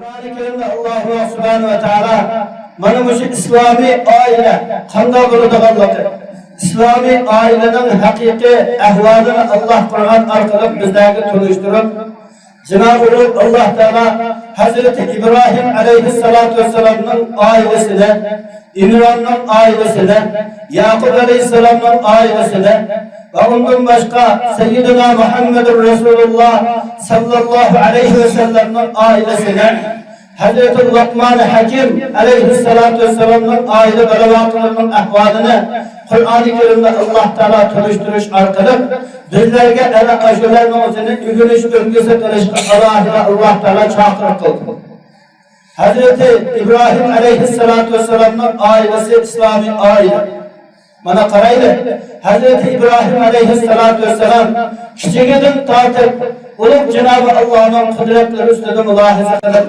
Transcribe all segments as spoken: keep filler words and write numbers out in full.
قۇرئانى كەرىمدە ئاللاھ سۇبھانەھۇ ۋە تائالا مانا مۇشۇ ئىسلامىي ئائىلە قانداق بولىدىغانلىقى، ئىسلامىي ئائىلىنىڭ ھەقىقىي ئەھۋالىنى ئاللاھ قۇرئان ئارقىلىق بىزلەرگە تونۇشتۇرۇپ، جانابى ئۇلۇغ ئاللاھ تائالا ھەزرىتى ئىبراھىم ئەلەيھىسسالاتۇ ۋەسسالامنىڭ ئائىلىسىنى، ئىمراننىڭ ئائىلىسىنى، يەقۇب ئەلەيھىسسالامنىڭ ئائىلىسىنى ۋە ئۇندىن باشقا سەييىدىنا مۇھەممەدۇر رەسۇلۇللاھ ساللاللاھۇ ئەلەيھى ۋەسەللەمنىڭ ئائىلىسىنى، ھەزرىتى لۇقمان ھەكىم ئەلەيھىسسالاتۇ ۋەسسالامنىڭ ئائىلە بالا-ۋاقىلىرىنىڭ ئەھۋالىنى قۇرئانى كەرىمدە ئاللاھ تائالا تونۇشتۇرۇش ئارقىلىق بىزلەرگە ئەنە ئاشۇلارنىڭ ئۆزىنى ئۆگىنىش ئۈلگىسى قىلىشقا ئالاھىدە ئاللاھ تائالا چاقىرىق قىلدى. ھەزرىتى ئىبراھىم ئەلەيھىسسالاتۇ ۋەسسالامنىڭ ئائىلىسى ئىسلامىي ئائىلە. مانا قارايلى، ھەزرىتى ئىبراھىم ئەلەيھىسسالاتۇ ۋەسسالام كىچىكىدىن تارتىپ ئۇلۇغ جانابى ئاللاھنىڭ قۇدرەتلىرى ئۈستىدە مۇلاھىزە قىلىپ،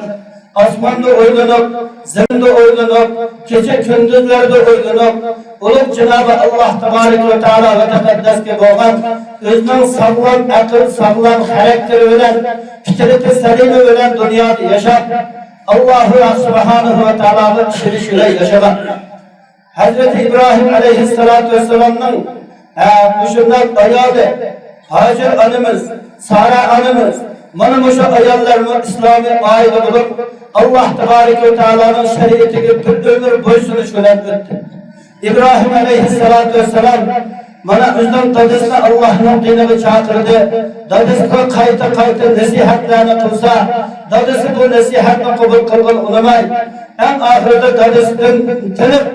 ئاسماندا ئويلىنىپ، زېمىندا ئويلىنىپ، كېچە كۈندۈزلەردە ئويلىنىپ، ئۇلۇغ جانابى ئاللاھ تابارەك ۋە تائالا ۋە تەقەددەسكە بولغان ئۆزىنىڭ ساغلام ئەقىل، ساغلام خاراكتېرى بىلەن، پىترىتى سەلىمە بىلەن دۇنيادا ياشاپ، ئاللاھ سۇبھانەھۇ ۋە تائالاغا ئىشىنىش بىلەن ياشىغان. ھەزرىتى ئىبراھىم ئەلەيھىسسالاتۇ ۋەسسالامنىڭ، ھە، مۇشۇنداق ئايالى ھاجىر ئانىمىز، سارا ئانىمىز، مانا مۇشۇ ئاياللارمۇ ئىسلامىي ئائىلە بولۇپ، ئاللاھ تابارەك ۋە تائالانىڭ شەرىئىتىگە بىر ئۆمۈر بويسۇنۇش بىلەن ئۆتتى. ئىبراھىم ئەلەيھىسسالاتۇ ۋەسسالام مانا ئۆزىنىڭ دادىسىنى ئاللاھنىڭ دىنىغا چاقىردى. دادىسىغا قايتا-قايتا نەسىھەتلەرنى قىلسا، دادىسى بۇ نەسىھەتنى قوبۇل قىلغىلى ئۇنىماي، ئەڭ ئاخىرىدا دادىسىدىن تىنىپ،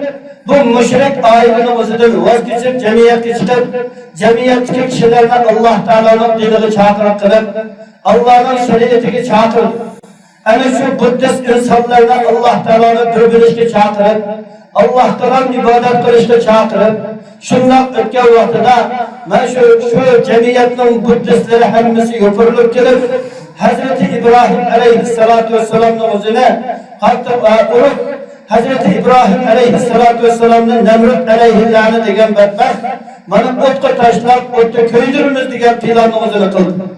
بۇ مۇشرىك ئائىلىنىڭ ئۆزىدىن ۋاز كېچىپ، جەمئىيەتكە چىقىپ، جەمئىيەتتىكى كىشىلەرنى ئاللاھ تائالانىڭ دىنىغا چاقىرىق قىلىپ، ئاللاھنىڭ شەرىئىتىگە چاقىرىپ، ئەنە شۇ بۇددىست ئىنسانلارنى ئاللاھ تائالانى بىر بىلىشكە چاقىرىپ، ئاللاھ تائالانى ئىبادەت قىلىشقا چاقىرىپ، شۇنداق ئۆتكەن ۋاقتىدا، مەن شۇ، شۇ جەمئىيەتنىڭ بۇددىستلىرى ھەممىسى يوپۇرۇلۇپ كېلىپ، ھەزرىتى ئىبراھىم ئەلەيھىسسالاتۇ ۋەسسالامنىڭ ئۆزىنى قاتتىق ئۇرۇپ، ھەزرىتى ئىبراھىم ئەلەيھىسسالاتۇ ۋەسسالامنى نەمرۇت ئەلەيھىللانى دېگەن بەتبەخت مانا ئوتقا تاشلاپ، ئوتتا كۆيدۈرىمىز دېگەن پىلاننىڭ ئۆزىنى قىلدى.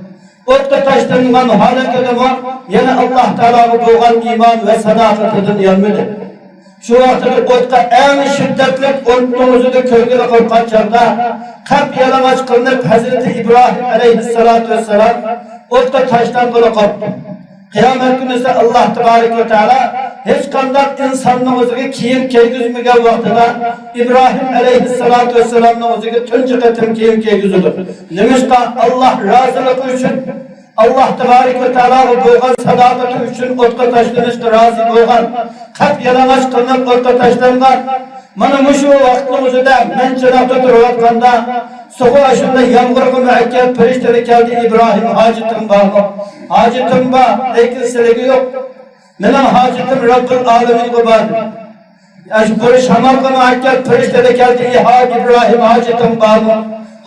ئوتقا تاشلانغان ھالەتتىمۇ يەنە ئاللاھ تائالاغا بولغان ئىمان ۋە ساداقىتىدىن يانمىدى. شۇ ۋاقىتتا ئوتقا ئەڭ شىددەتلىك ئوتنىڭ ئۆزىدە كۆيگىلى قورققان چاغدا، قەپ يالىڭاچ قىلىنىپ، ھەزرىتى ئىبراھىم ئەلەيھىسسالاتۇ ۋەسسالام ئوتقا تاشلانغىلى قاپتۇ. قىيامەت كۈنىسى ئاللاھ تابارەك ۋە تائالا ھېچقانداق ئىنساننىڭ ئۆزىگە كىيىم كىيگۈزمىگەن ۋاقتىدا، ئىبراھىم ئەلەيھىسسالاتۇ ۋەسسالامنىڭ ئۆزىگە تۇنجى قېتىم كىيىم كىيگۈزىدۇ. نېمىشقا؟ ئاللاھ رازىلىقى ئۈچۈن، ئاللاھ تابارەك ۋە تائالاغا بولغان ساداقىتى ئۈچۈن ئوتقا تاشلىنىشقا رازى بولغان، قەپ يالىڭاچ قىلىنىپ ئوتقا تاشلانغان. مانا مۇشۇ ۋاقىتنىڭ ئۆزىدە مەن چىراغدا تۇرۇۋاتقاندا، سۇغا ئاشۇنداق يامغۇرغا مۇئەككەل پىرىشتىلەر كەلدى، ئىبراھىم، ھاجىتىڭ بارمۇ؟ ھاجىتىم بار، لېكىن سىلىگە يوق. مېنىڭ ھاجىتىم رەببۇل ئالەمىنغا بار. ئاشۇ بىر شامالغا مۇئەككەل پىرىشتىلەر كەلدى، ئى ھاجى ئىبراھىم، ھاجىتىڭ بارمۇ؟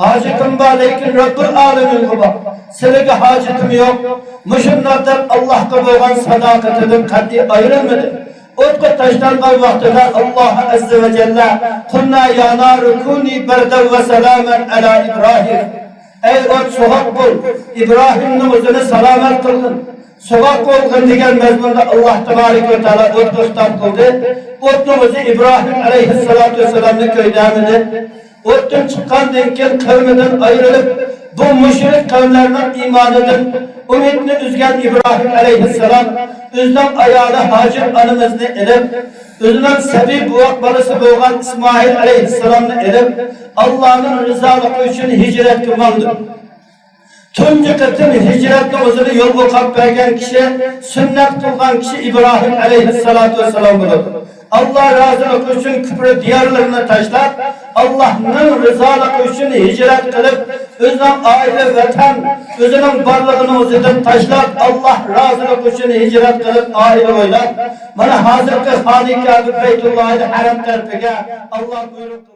ھاجىتىم بار، لېكىن رەببۇل ئالەمىنغا بار. سىلىگە ھاجىتىم يوق. مۇشۇنداق دەپ ئاللاھقا بولغان ساداقىتىدىن قەتئىي ئايرىلمىدى. ئوتقا تاشلانغان ۋاقتىدا ئاللاھ ئەززە ۋە جەللە، قۇلنا يا نارۇ كۇنى بەردەن ۋە سالامەن ئەلا ئىبراھىم. ئەي ئوت، سوغۇق بول، ئىبراھىمنىڭ ئۆزىنى سالامەت قىلغىن. سوغۇق بولغىن دېگەن مەزمۇندا ئاللاھ تابارەك ۋە تائالا ئوتقا خىتاب قىلدى. ئوتنىڭ ئۆزى ئىبراھىم ئەلەيھىسسالاتۇ ۋەسسالامنى كۆيدۈرمىدى. ئوتتىن چىققاندىن كېيىن قەۋمىدىن ئايرىلىپ، بۇ مۇشرىك قەۋملەرنىڭ ئىمانىدىن ئۈمىدنى ئۈزگەن ئىبراھىم ئەلەيھىسسالام ئۆزىنىڭ ئايالى ھاجىر ئانىمىزنى ئېلىپ، ئۆزىنىڭ سەبىي بوۋاق بالىسى بولغان ئىسمائىل ئەلەيھىسسالامنى ئېلىپ، ئاللاھنىڭ رىزالىقى ئۈچۈن ھىجرەتكە ماڭدى. تۇنجى قېتىم ھىجرەتنىڭ ئۆزىنى يولغا قويۇپ بەرگەن كىشى، سۈننەت قىلغان كىشى ئىبراھىم ئەلەيھىسسالاتۇ ۋەسسالام بولىدۇ. ئاللاھ رازىلىقى ئۈچۈن كۇپر دىيارلىرىنى تاشلاپ، ئاللاھنىڭ رىزالىقى ئۈچۈن ھىجرەت قىلىپ، ئۆزىنىڭ ئائىلە، ۋەتەن، ئۆزىنىڭ بارلىقىنى ئۆزىدىن تاشلاپ، ئاللاھ رازىلىقى ئۈچۈن ھىجرەت قىلىپ، ئائىلە بويلاپ، مانا ھازىرقى خانىكابە بەيتۇللاھىل ھەرەم تەرىپىگە ئاللاھ بۇيرۇق قىلدى.